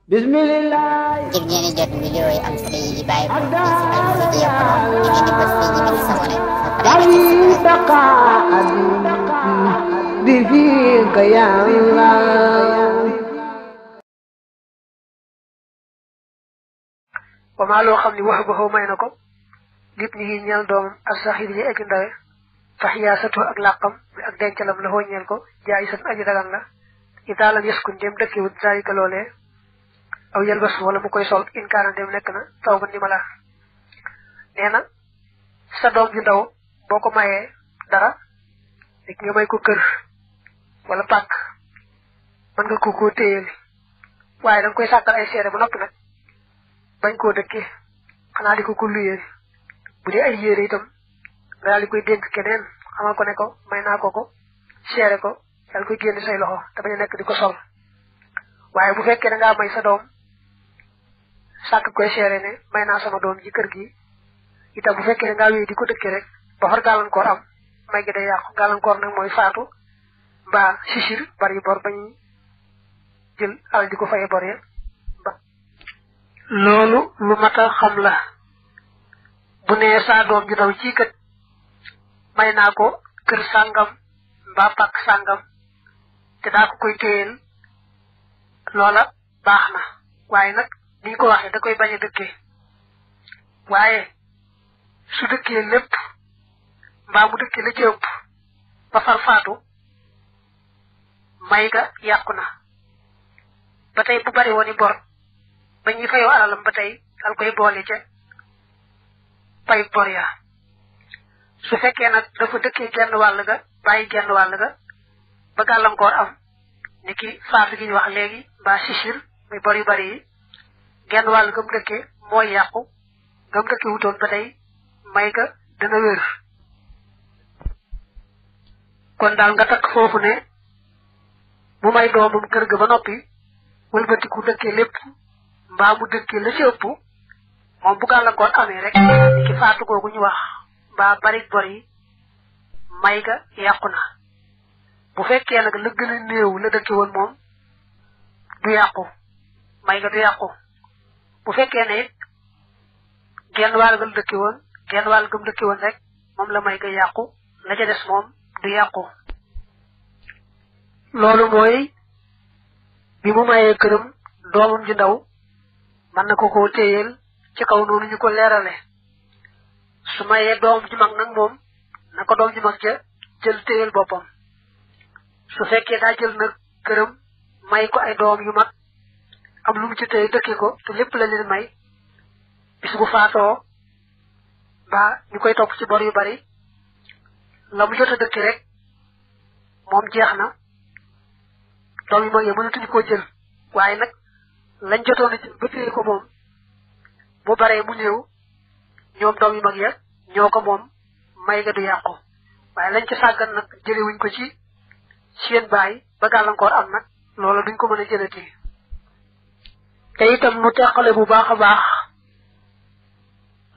Bismillah. ngir ngeen jot vidéo yi am solo yi bàyyi ko ci Al-Mouridiyyah Pro da ngeen di bës fii ñu bind s'abonné بفيك يا الله وما لو خامني وهبه may nako nit ñi ñal doom ak saxir yi ak ndaw faxiyasatu ak laqam ak dencalam la hoñel ko jaay sa aji dagan la italam yaskun dem dekki wut zalika lolé aw yelbas wala mu koy sol in kana dem nek na taw ba nimala neena sa doom ju ndaw boko maye dara nek nga may ko kër wala pak man nga ko téyel waye dang koy sakal ay séré bu nopp nak bañ ko dëkke xana diko ko luyé bu dé ay yéré itam dal di koy denk keneen xamal ko ne ko may na ko séré ko dal koy génn say loxo te bañ nek diko sol waye bu fekké da nga may sa doom sak koy séré ne may na sama doom ci kër gi itam bu fekké da nga wé diko dëkke rek ba far galan ko am may gi day yaq galan ko nak moy faatu ba sisir bari bor bañ jël al diko fayé bor ya lolu lu mata xam la bu né sa doom ju daw ci kat may na ko kër sangam ba pak sangam té da ko koy téyel lola baxna waye nak ni ko waxé da koy baña dëkke waye su dëkke lepp ba mu dëkke la ci ëpp ba far faatu may ga yakuna batay bu bari woni bor bañu fayo alalam batay dal koy bolé ci pay bor ya su fekkee nak dafa dëkke genn wàll ga bàyyi genn wàll ga ba gàllankoor am niki faatu gi ñu wax léegi ba sisir muy bor yu bari yi genn wàll gam dëkke mooy yàqu gam dëkke wutoon ba tey may ga dana wér kon daal nga takk foofu ne mu may doomam kër ga ba noppi wëlbati ku dëkke lépp mbaa mu dëkke la ci ëpp moom bu gàllankoor amee rek niki faatu googu ñu wax ba bari bor yi may ga yàqu na bu fekkee nag la gën a néew la dëkke woon moom du yàqu may ga du yàqu bu fekkee ne it genn wàll gam dëkke woon genn wàll gam dëkke woon rek moom la may ga yàqu la ca des moom du yàqu loolu mooy bi mu mayee këram doomam ju ndaw man na ko téyel ci kaw noonu ñu ko leerale su mayee doom ju mag nag moom na ko doom ju mag ja jël téyel boppam su fekkee daa jël nag këram may ko ay doom yu mag am lu mu ci téye dëkke ko te lépp la leen may bis bu faatoo ba ñu koy topp ci bor yu bari la mu jot a dëkke rek moom jeex na doom yu mag ya mënatuñu koo jël waaye nag lañ jotoon a jël ba téye ko moom bu baree mu néew ñoom doom yu mag ya ñoo ko moom may ga du yàqu waaye lañ ci sàggan nag jëlewuñ ko ci seen baay ba gàllankoor am nag loolu duñ ko mën a jëlati te itam nu teqale bu baax a baax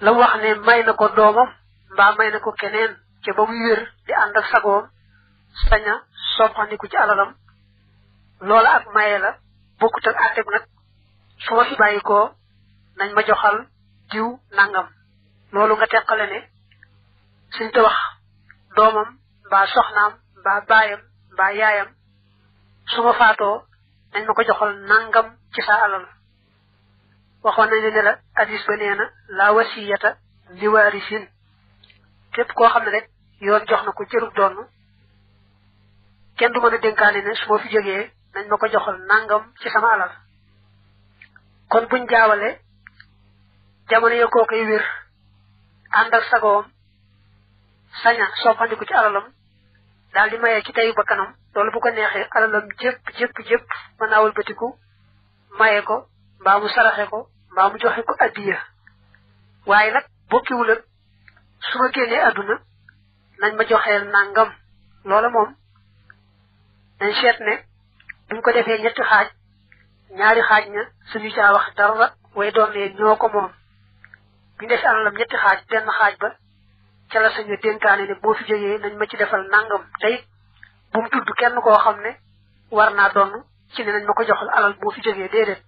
la wax ne may na ko doomam mbaa may na ko keneen ca ba muy wér di ànd ak sagoom saña soppandiku ci alalam loola ak maye la bokkut ak àtteb nag su ma fi bàyyi ko nañ ma joxal diw nangam loolu nga teqale ne suñ te wax doomam mbaa soxnaam mbaa baayam mbaa yaayam su ma faatoo nañ ma ko joxal nangam ci sa alal waxoon nañ ne la hadis ba nee na la wasiyata li waarisin képp koo xam ne rek yoon jox na ko cërub doon kenn du mën a dénkaane ne su ma fi jógee nañ ma ko joxal nangam ci sama alal kon buñ jaawale jamono ya koo koy wér ànd ak sagoom saña soppandiku ci alalam daal di mayee ci teyu ba kanam loolu bu ko neexee alalam jëpp mën naa wëlbatiku maye ko mbaa mu saraxe ko mbaa mu joxe ko addiya waaye nag bokkiwul ak su ma génnee àdduna nañ ma joxeel nangam loola moom nañ seet ne buñ ko defee ñetti xaaj ñaari xaaj ña suñu caa wax dara way doon ne ñoo ko moom buñ def alalam ñetti xaaj benn xaaj ba ca la sañu dénkaane ne boo fi jógee nañ ma ci defal nangam tey bu mu tudd kenn koo xam ne war naa doon ci ne nañ ma ko joxal alal boo fi jógee déedéet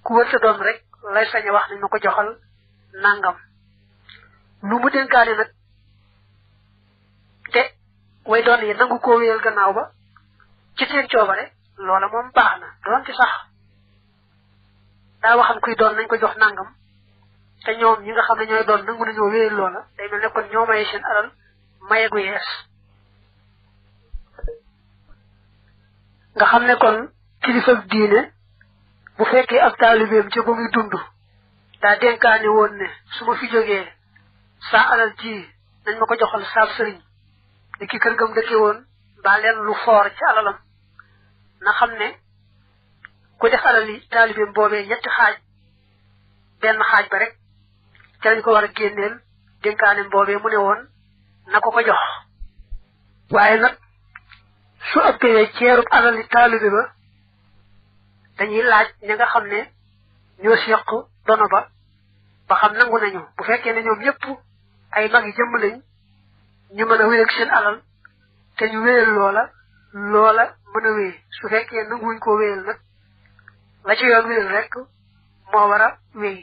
ku wërta doon rek lay sañ wax ni mako joxal nangam lu mu denkaane nag te way doon yi nangu ko wéyal gannaaw ba ci seen coobare loola moom baax na doon ci sax daa waxam kuy doon nañ ko jox nangam te ñoom ñi nga xam ne ñooy doon nangu nañoo wéyal loola day mel ne kon ñoo maye seen alal maye gu yees nga xam ne kon kilifa diine bu fekkee ak taalibeem ci ba muy dund daa denkaane woon ne su ma fi jógee saa alal ji nañ ma ko joxal saab sëriñ ni ki kër gam dëkke woon mbaa leen lu foor ci alalam na xam ne ku def alal yi taalibeem boobee ñetti xaaj benn xaaj ba rek ci lañ ko war a génneel dénkaaneem boobee mu ne woon na ko ko jox waaye nag su ëppee ceerub alal yi taalibe ba dañuy laaj ña nga xam ne ñoo seq dono ba xam nangu nañu bu fekkee ne ñoom ñëpp ay mag yi jëmm lañ ñu mën a wéy ak seen alal te ñu wéyal loola mën a wéy su fekkee nanguwuñ ko wéyal nag la ci yoon wéyal rek moo war a wéy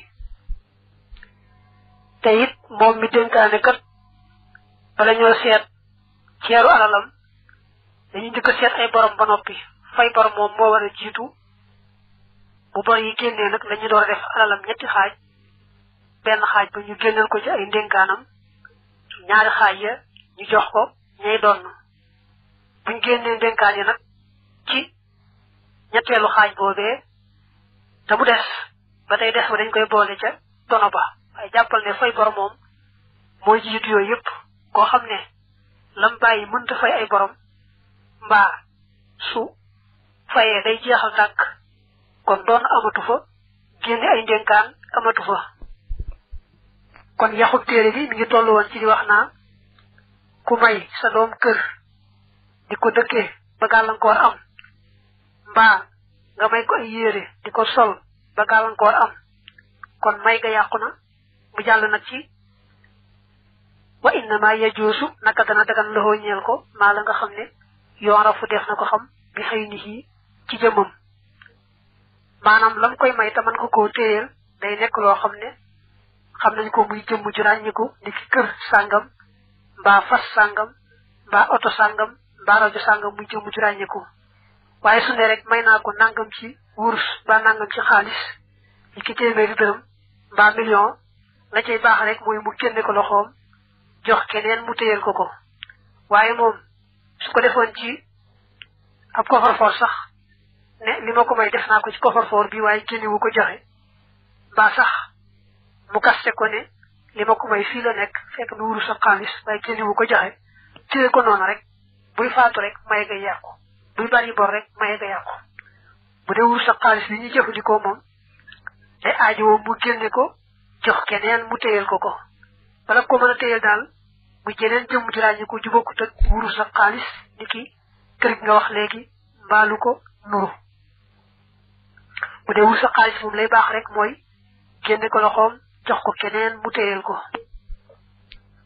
te it moom mi dénkaane kat bala ñoo seet ceeru alalam dañuy njëkk a seet ay borom ba noppi fay bor moom moo war a jiitu bu bor yi génnee nag lañu door a def alalam ñetti xaaj benn xaaj ba ñu génneel ko ci ay ndénkaanam ñaari xaaj ya ñu jox ko ñay donn buñ génnee ndénkaan yi nag ci ñetteelu xaaj boobee te bu des ba tey des ba dañ koy boole ca dono ba waaye jàppal ne fay bor moom mooy jiitu yooyu yëpp koo xam ne lam bàyyi mënta fay ay borom mbaa su fayee day jeexal tàkk kon doon amatu fa génne ay ndénkaan amatu fa kon yaxub téere bi mi ngi toll woon ci di wax naa ku may sa doom kër di ko dëkkee ba gàllankoor am mbaa nga may ko ay yére di ko sol ba gàllankoor am kon may ga yàqu na mu jàll nag ci wa innama yajuusu naka dana dagan loxoo ñeel ko maa la nga xam ne yoon rafu def na ko xam bi xëy ni ci jëmmam maanaam lam koy may te man ko koo téyeel day nekk loo xam ne xam nañ ko muy jëmm ju ràññiku ni ki kër sàngam mbaa fas sàngam mbaa oto sàngam mbaa rajo sàngam muy jëmm ju ràññiku waaye su ne rek may naa ko nangam ci wurus mbaa nangam ci xaalis ni ki téeméeri dërëm mbaa million la cay baax rek mooy mu génne ko loxoom jox keneen mu téyeel ko ko waaye moom su ko defoon ci ab coffre-fort sax ne li ma ko may def naa ko ci coffre-fort bi waaye génne wu ko joxe mbaa sax mu kaste ko ne li ma ko may fii la nekk fekk nu wuru sa xaalis waaye génne wu ko joxe téye ko noonu rek buy faatu rek maye ga yàqu buy bari bor rek maye ga yàqu bu dee wuru sa xaalis bi ñu jëfandikoo moom day aajowoo mu génne ko jox keneen mu téyel ko ko bala ko mën a téyel daal mu jeneen jëmm ji ràññi ko jubokkut ak wuru sa xaalis ni ki kër gi nga wax léegi mbaalu ko nuru bu dee wuru sa xaalis moom lay baax rek mooy génne ko loxoom jox ko keneen mu téyel ko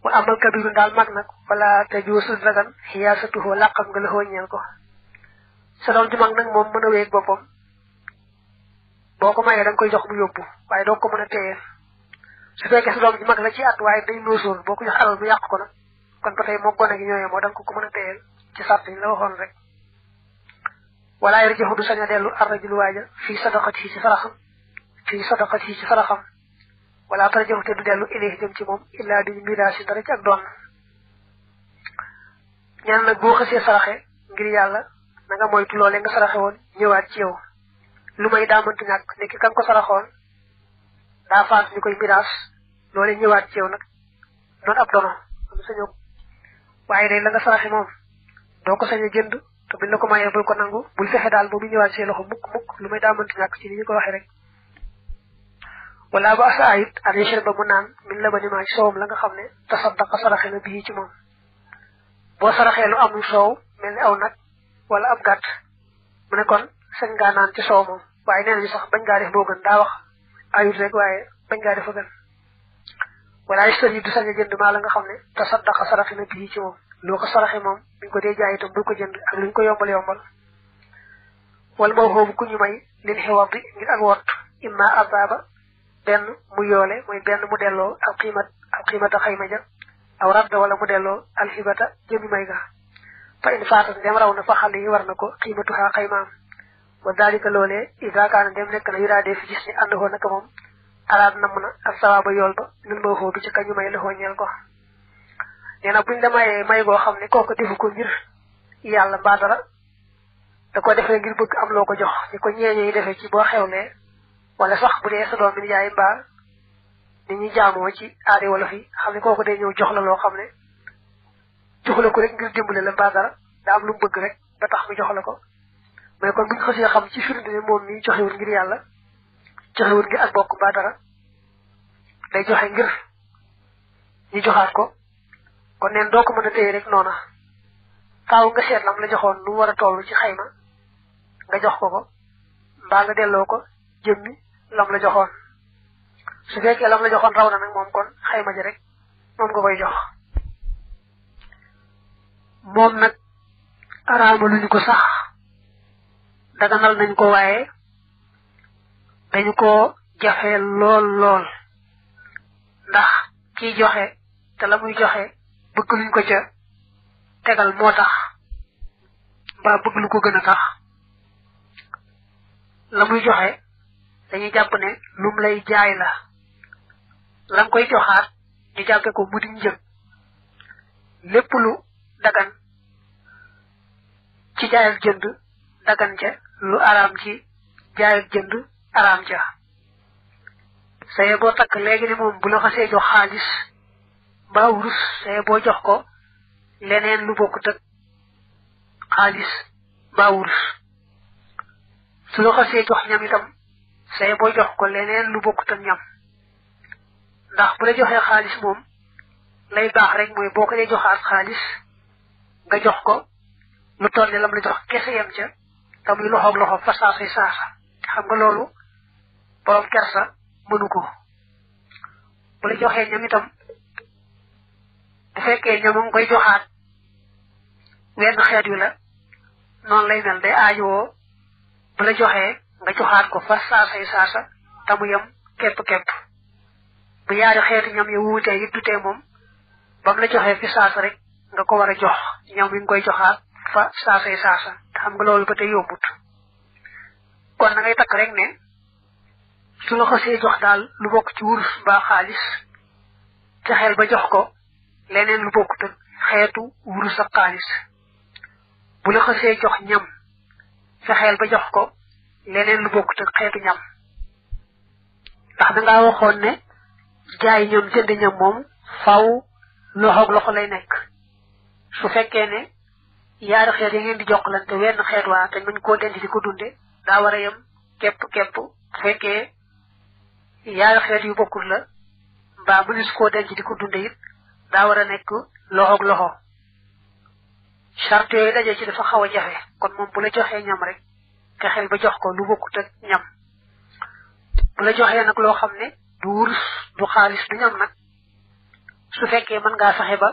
wa amal kabiru daal mag nag wala te joosul dagan xiyaasatuhoo làqam nga la xooñeel ko sa doom ji mag nag moom mën a wéeg boppam boo ko mayee da nga koy jox mu yóbbu waaye doo ko mën a téyeel su fekkee sa doom ji mag la ci at waaye day noosoon boo ko jox alal mu yàq ko nag kon ba tey moo gone gi ñooyee moo da nga ko mën a téyeel ci sàrt yi la waxoon rek wala yar joxu du sañ a dellu arrajul waaja fii sadaqati ci saraxam wala tara joxu te du dellu ilayhi jëm ci moom illaa bi miraasi dara ci ak doon ñaan nag boo xësee saraxe ngir yàlla na nga moytu loolee nga saraxe woon ñëwaat ci yow lu may daa mënta ñàkk nekki kan ko saraxoon daa faat ñu koy miraas loolee ñëwaat ci yow nag doon ab dono am sañoo waaye day la nga saraxe moom doo ko sañ a jënd te buñ la ko mayee bul ko nangu bul fexe daal boobu ñëwaat ci loxo mukk lu may daa mënta ñàkk ci ni ñu ko waxee rek wala ba asa ayit an yashir ba mu naan min la ba ni maa ci soowam la nga xam ne tasaddaqa saraxe na bii ci moom boo saraxee lu amul soow mel ni aw nag wala ab gàtt mu ne kon sañ ngaa naan ci soow moom waaye nee nañu sax bañ ngaa def boo gën daa wax ayut rek waaye bañ ngaa def a gën wala yastar yi du sañ a jënd maa la nga xam ne tasaddaqa saraxe na bii ci moom loo ko saraxe moom buñ ko dee jaay itam bul ko jënd ak luñ ko yombal wala moo xoobu ku ñu may lin xewar bi ngir ak wott imma ababa benn mu yoole mooy benn mu delloo alximata xayma ja aw radda wala mu delloo alxibata jëmi may ga fa in faatat dem raw na fa xale yi war na ko xiimatuha xaymaam wa dalika loolee ida kaana dem nekk na yuraadee fi gis ni àndahoo naka moom araad namm na ak sawaaba yool ba nil ma xoo bi ci kañu may loxoo ñeel ko nee na buñ demayee may goo xam ne kooku defu ko ngir yàlla mbaa dara da ko defee ngir bëgg am loo ko jox ni ko ñeeñe yi defee ci boo xewlee wala sax bu dee sa doom mi yaay mbaa ni ñuy jaamoo ci aade wala fi xam ne kooku day ñëw jox la loo xam ne jox la ko rek ngir dimbale la mbaa dara daa am lu mu bëgg rek ba tax mu jox la ko mais kon buñ xasee xam ci firnde ne moom mi joxewul ngir yàlla joxewul ngir ak bokk mbaa dara day joxe ngir ñu joxaat ko kon neen doo ko mën a téye rek noona faaw nga seet lam la joxoon nu war a toll ci xayma nga jox ko mbaa nga delloo ko jëmmi lam la joxoon su fekkee lam la joxoon raw na nag moom kon xayma ji rek moom nga koy jox moom nag araama luñu ko sax daganal nañ ko waaye dañu ko jafe lool ndax kiy joxe te la muy joxe bëgg luñ ko ca tegal moo tax mbaa bëgg lu ko gën a tax la muy joxe dañuy jàpp ne lum lay jaay la lam koy joxaat ñu jàppe ko mu di njëg lépp lu dagan ci jaay ak jënd dagan ca lu araam ci jaay ak jënd araam ca saye boo takk léegi ne moom bu la xasee jox xaalis mbaa wurus saye boo jox ko leneen lu bokkut ak xaalis mbaa wurus su la xasee jox ñam itam saye boo jox ko leneen lu bokkut ak ñam ndax bu la joxee xaalis moom lay baax rek mooy boo ko dee joxaat xaalis nga jox ko lu toll ne lam la jox kese yem ca te muy loxoog loxo fa saasay saasa xam nga loolu borom kersa mënu ko bu la joxee ñam itam bu fekkee ñam nga koy joxaat wenn xeet wi la noonu lay mel day aajowoo bu la joxee nga joxaat ko fa saasay saasa te mu yem képp bu yaari xeetu ñam yi wuutee yi dutee moom ba mu la joxee fi saasa rek nga ko war a jox ñam yi nga koy joxaat fa saasay saasa te xam nga loolu ba tey yombut kon na ngay takk rek ne su la xasee jox daal lu bokk ci wurus mbaa xaalis fexeel ba jox ko leneen lu bokkut ak xeetu wurus ak xaalis bu la xasee jox ñam fexeel ba jox ko leneen lu bokkut ak xeetu ñam ndax dangaa waxoon ne jaay ñam jënd ñam moom faw loxoog loxo lay nekk su fekkee ne yaari xeet yi ngeen di jokkalante wenn xeet waa te mañ koo denc di ko dunde daa war a yem képp bu fekkee yaari xeet yu bokkul la mbaa mënis koo denc di ko dunde it daa war a nekk loxoog loxo charte yooyu daje ci dafa xaw a jafe kon moom bu la joxee ñam rek fexeel ba jox ko lu bokkut ak ñam bu la joxee nag loo xam ne du wurus du xaalis du ñam nag su fekkee mën ngaa fexe ba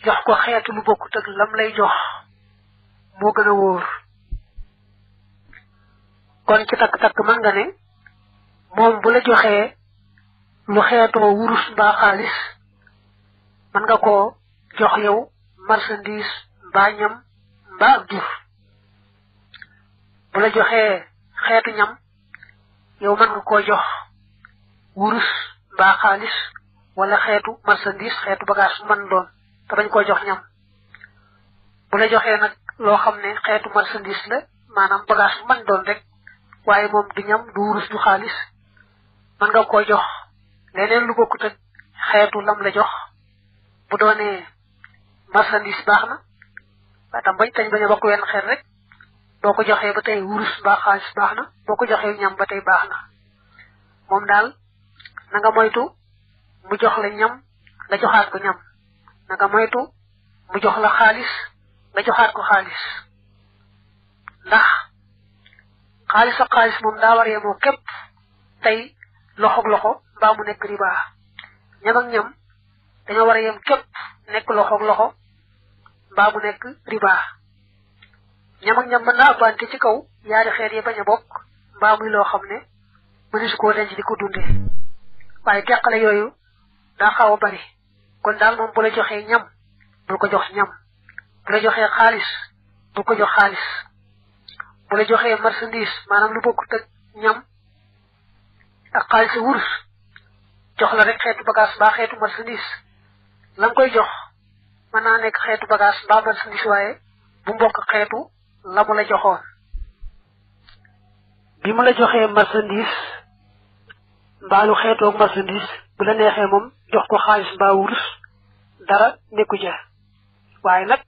jox ko xeetu lu bokkut ak lam lay jox moo gën a wóor kon ci takk-takk mën nga ne moom bu la joxee lu xeetoo wurus mbaa xaalis mën nga koo jox yow marchandise mbaa ñam mbaa ak jur bu la joxee xeetu ñam yow mën nga koo jox wurus mbaa xaalis wala xeetu marchandise xeetu bagage mën doon te bañ koo jox ñam bu la joxee nag loo xam ne xeetu marchandise la maanaam bagage mën doon rek waaye moom du ñam du wurus du xaalis mën nga koo jox leneen lu bokkut ak xeetu lam la jox bu doonee marchandise baax na waaye tam bañ a bokk wenn xeet rek boo ko joxee ba tey wurus mbaa xaalis baax na boo ko joxee ñam ba tey baax na moom daal na nga moytu mu jox la ñam nga joxaat ko ñam na nga moytu mu jox la xaalis nga joxaat ko xaalis ndax xaalis ak xaalis moom daa war yemoo képp tey loxoog loxo mbaa mu nekk riba ñam ak ñam dañoo war a yem képp nekk loxoog loxo mbaa mu nekk riba ñam ak ñam mën naa ëppante ci kaw yaari xeet yi bañ a bokk mbaa muy loo xam ne mënees koo denc di ko dunde waaye teqale yooyu daa xaw a bari kon daal moom bu la joxee ñam bul ko jox ñam bu la joxee xaalis bul ko jox xaalis bu la joxee marchandise maanaam lu bokkut ak ñam ak xaalis wurus jox la rek xeetu bagage mbaa xeetu marchandise la nga koy jox mën naa nekk xeetu bagage mbaa marchandise waaye bu mbokk xeetu la mu la joxoon bi mu la joxee marchandise mbaa lu xeetoog marchandise bu la neexee moom jox ko xaalis mbaa wurus dara nekku ca waaye nag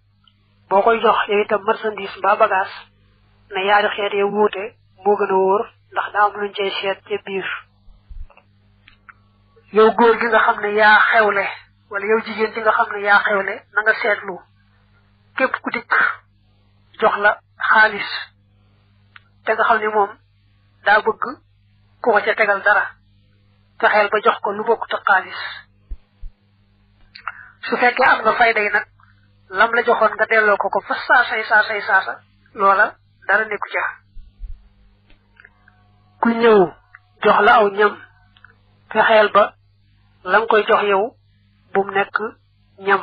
boo koy jox yow itam marchandise mbaa bagage na yaari xeet ya wuute moo gën a wóor ndax daa am luñ cay seet ca biir yow góor gi nga xam ne yaa xewle wala yow jigéen ji nga xam ne yaa xewle na nga seetlu képp ku dikk jox la xaalis te nga xam ne moom daa bëgg ku ko ca tegal dara fexeel ba jox ko lu bokkut ak xaalis su fekkee am nga fayda yi nag lam la joxoon nga delloo ko fa saasa loola dara nekku ca ku ñëw jox la aw ñam fexeel ba la nga koy jox yow bu mu nekk ñam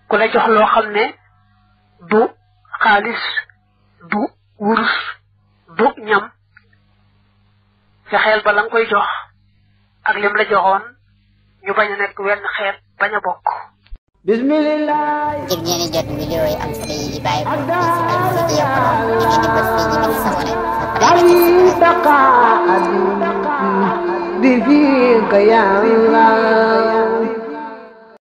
ku la jox loo xam ne du xaalis du wurus du ñam fexeel ba la nga koy jox ak lim la joxoon ñu bañ a nekk wenn xeet bañ a bokk bismillah ngir ngeen di jot vidéo yi am solo yi di bàyyi ko ci Alvideo Pro ngeen di bës fii ñu bind s'abonner bi fika ya Allah